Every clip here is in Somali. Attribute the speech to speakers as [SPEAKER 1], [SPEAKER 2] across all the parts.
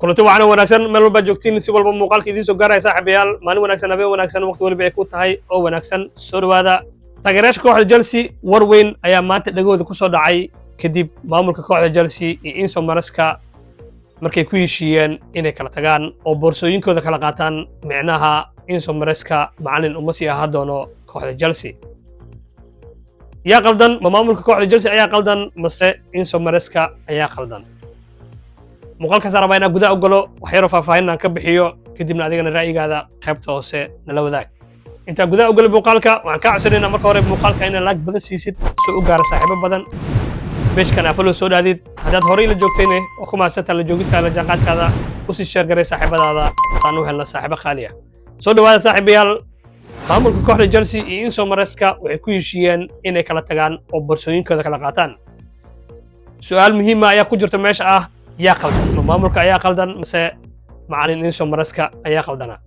[SPEAKER 1] Kulanti wacan wanaagsan meel walbaa joogtiin, si walba muuqaalka idiin soo gaaraya. Saaxiibayaal, maalin wanaagsan, habeen wanaagsan, waqti waliba ay ku tahay oo wanaagsan, soo dhowaada. Taageerayaasha kooxda Chelsea, war weyn ayaa maanta dhegahooda ku soo dhacay kadib maamulka kooxda Chelsea iyo Enzo Maresca markay ku heshiiyeen inay kala tagaan oo boorsooyinkooda kala qaataan. Micnaha, Enzo Maresca macalin uma sii ahaa doono kooxda Chelsea. Yaa qaldan? Ma maamulka kooxda Chelsea ayaa qaldan mase Enzo Maresca ayaa qaldan? Muuqaalkaas rabaa inaan gudaha u galo, wax yaroo faahfaahin aan ka bixiyo, kadibna adigana ra'yigaada qaybta hoose nala wadaag. Intaan gudaha u galay muuqaalka, waxaan kaa codsanaynaa marka hore muuqaalka inaad like badan siisid soo u gaaro saaxiibo badan, page-kan aa follow soo dhaadid. Haddaad horey la joogtayne, oo ku mahadsantaa la joogista, la jaanqaadkaada, usii share garay saaxiibadaada saan u helna saaxiibo qaali ah. Soo dhowaada, saaxiibayaal. Maamulka kooxda Chelsea iyo Enzo Maresca waxay ku heshiiyeen inay kala tagaan oo borsooyinkooda kala qaataan. Su'aal muhiima ayaa ku jirta meesha ah: yaa qaldan? Ma maamulka ayaa qaldan mase macalin Enzo Maresca ayaa qaldana?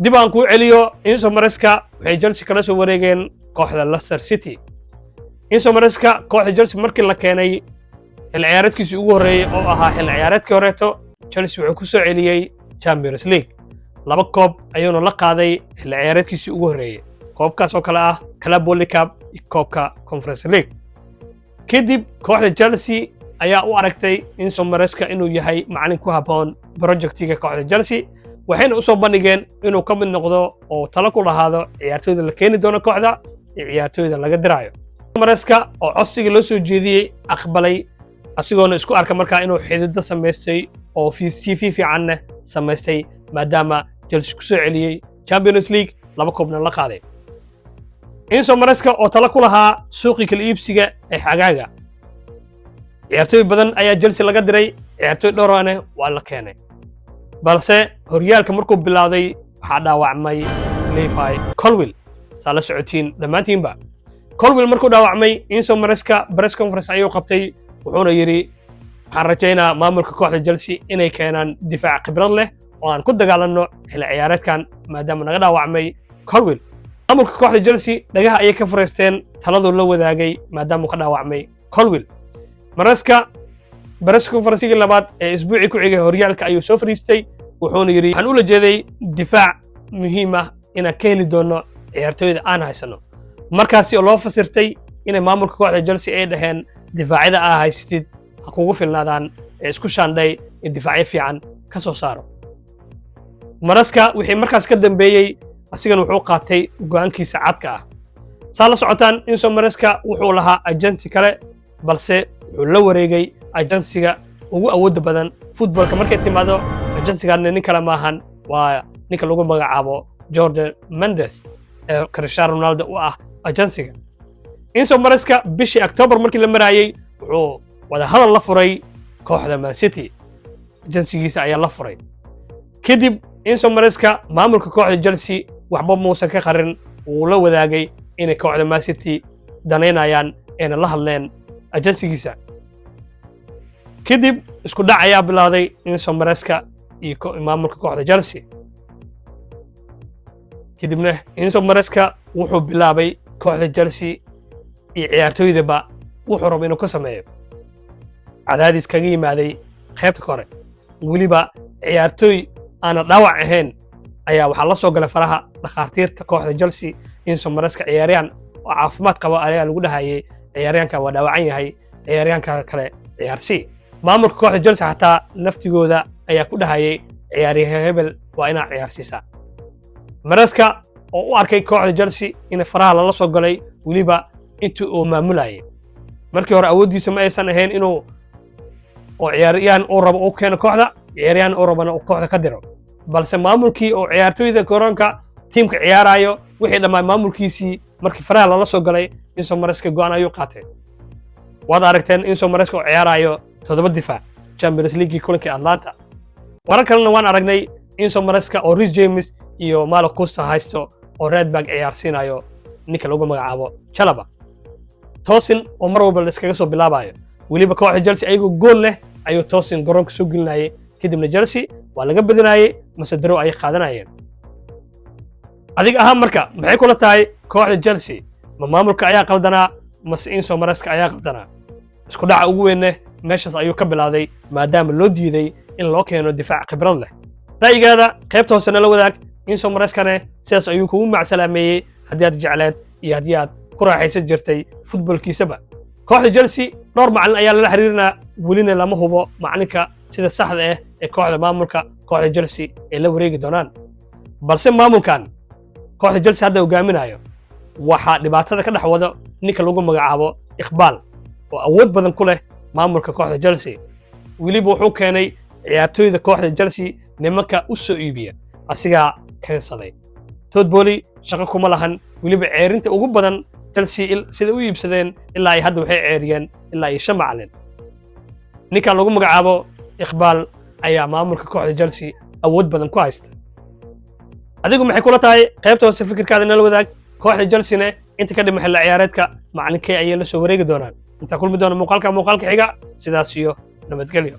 [SPEAKER 1] Dib aan kuu celiyo, Enzo Maresca waxay Chelsea kala soo wareegeen kooxda Leicester City. Enzo Maresca kooxda Chelsea markii la keenay, xil ciyaareedkiisii ugu horreeyey oo ahaa xil ciyaareedkii horeeto, Chelsea wuxuu ku soo celiyey Champions League. Laba koob ayuuna la qaaday xilli ciyaareedkiisii ugu horreeyey, koobkaas oo kale ah Club World Cup iyo koobka Conference League. Kadib kooxda Chelsea ayaa u aragtay Enzo Maresca inuu yahay macalin ku habboon project-iga kooxda Chelsea, waxayna u soo bandhigeen inuu ka mid noqdo oo talo ku lahaado ciyaartoyda la keeni doono kooxda iyo ciyaartoyda laga diraayo. Maresca oo codsiga loo soo jeediyey aqbalay, asigoona isku arka markaa inuu xidido samaystay oo CV fiicanne samaystay, maadaama Chelsea ku soo celiyey Champions League, laba koobna la qaaday. Enzo Maresca oo talo ku lahaa suuqii kala iibsiga ee xagaaga, ciyaartooy badan ayaa Chelsea laga diray, ciyaartooy dhowrane waa la keenay. Balse horyaalka markuu bilowday, waxaa dhaawacmay Levi Colwill, saa la socotiin dhammaantiinba. Colwill markuu dhaawacmay, Enzo Maresca press conference ayuu qabtay, wuxuuna yidhi: "Waxaan rajaynaa maamulka kooxda Chelsea inay keenaan difaac khibrad leh oo aan ku dagaalanno xilli ciyaareedkan, maadaama naga dhaawacmay Colwill." Maamulka kooxda Chelsea dhagaha ayay ka furaysteen taladuu la wadaagay, maadaama uu ka dhaawacmay Colwill. Maresca press conference-igii labaad ee isbuucii ku xigay horyaalka ayuu soo fadhiistay, wuxuuna yidhi: "Waxaan ula jeeday difaac muhiim ah inaan ka heli doono ciyaartooyda aan haysano." Markaasi oo loo fasirtay inay maamulka kooxda Chelsea ay dhaheen: "Difaacyada aa haysatid ha kugu filnaadaan ee isku shaandhay ee difaacyo fiican ka soo saaro." Maresca wixii markaas ka dambeeyey, asigana wuxuu qaatay go'aankiisa cadka ah. Saa la socotaan, Enzo Maresca wuxuu lahaa agency kale, balse wuxuu la wareegay agency-ga ugu awoodda badan football-ka markay timaado. Agency-gaana nin kale maahan, waa ninka lagu magacaabo Jorge Mendes ee Cristiano Ronaldo u ah agency-ga. Enzo Maresca bishii October markii la maraayey, wuxuu wadahadal la furay kooxda Man City, agency-giisa ayaa la furay. Kadib Enzo Maresca maamulka kooxda Chelsea waxba muusan ka qarin, wuu la wadaagay inay kooxda Man City danaynayaan, ayna la hadleen agency-giisa. Kadib isku dhac ayaa bilowday Enzo Maresca iyo maamulka kooxda Chelsea. Kadibna Enzo Maresca wuxuu bilaabay kooxda Chelsea iyo ciyaartooydaba wuxuu rabo inuu ka sameeyo. Cadaadis kaga yimaaday qaybta kore, weliba ciyaartooy aana dhaawac ahayn ayaa waxaa la soo galay faraha dhakhaatiirta kooxda Chelsea. Enzo Maresca ciyaaryahan oo caafimaad qaba ayaa lagu dhahayay: "Ciyaaryahanka waa dhaawacan yahay, ciyaaryahanka kale ciyaarsii." Maamulka kooxda Chelsea xataa naftigooda ayaa ku dhahayay: "Ciyaaryahan hebel waa inaa ciyaarsiisaa." Maresca oo u arkay kooxda Chelsea in faraha lala soo galay, weliba intii uu maamulayay markii hore awooddiisa ma aysan ahayn inuu oo ciyaaryahan uu rabo uu keeno kooxda, ciyaaryahan uu rabana uu kooxda ka diro. Balse maamulkii oo ciyaartooyda garoonka tiimka ciyaarayo wixii dhammaan maamulkiisii markii faraha lala soo galay, Enzo Maresca go'aan ayuu qaatay. Waad aragteen Enzo Maresca oo ciyaarayo toddoba difaac Champions League kulankii Atalanta. Warar kalena waan aragnay, Enzo Maresca oo Reece James iyo Malo Gusto haysto oo right back ciyaarsiinayo ninka lagu magacaabo Chalobah, Tosin oo mar walba la iskaga soo bilaabayo. Weliba kooxda Chelsea ayagoo gool leh ayuu Tosin garoonka soo gelinayay, kadibna Chelsea waa laga badinayay mase draw ayay qaadanayeen. Adiga ahaan marka, maxay kula tahay kooxda Chelsea? Ma maamulka ayaa qaldanaa mase Enzo Maresca ayaa qaldanaa? Isku dhaca ugu weynne Meeshaas ayuu ka bilowday, maadaama loo diiday in loo keeno difaac khibrad leh. Ra'yigaada qaybta hoose nala wadaag. Enzo Marescane sidaas ayuu kugu macsalaameeyey, haddii aad jecleed iyo haddii aad ku raaxaysan jirtay futbolkiisaba. Kooxda Chelsea dhowr macalin ayaa lala xiriirinaa, welina lama hubo macalinka sida saxda ah ee kooxda, maamulka kooxda Chelsea ay la wareegi doonaan. Balse maamulkan kooxda Chelsea hadda hogaaminayo waxaa dhibaatada ka dhex wado ninka lagu magacaabo Iqbaal, oo awood badan ku leh maamulka kooxda Chelsea. Weliba wuxuu keenay ciyaartooyda kooxda Chelsea nimanka u soo iibiya, asigaa keensaday. Todd Boehly shaqo kuma lahan. Weliba ceerinta ugu badan Chelsea sida u iibsadeen ilaa ay hadda waxay ceeriyeen ilaa iyo shan macalin. Ninkan lagu magacaabo Iqbaal ayaa maamulka kooxda Chelsea awood badan ku haysta. Adigu maxay kula tahay? Qaybta hoose fikirkaada nala wadaag. Kooxda Chelsea-ne inta ka dhima xilli ciyaareedka macalinkee ayay la soo wareegi doonaan? Intaa kulmi doona muuqaalka xiga, sidaas iyo nabadgelyo.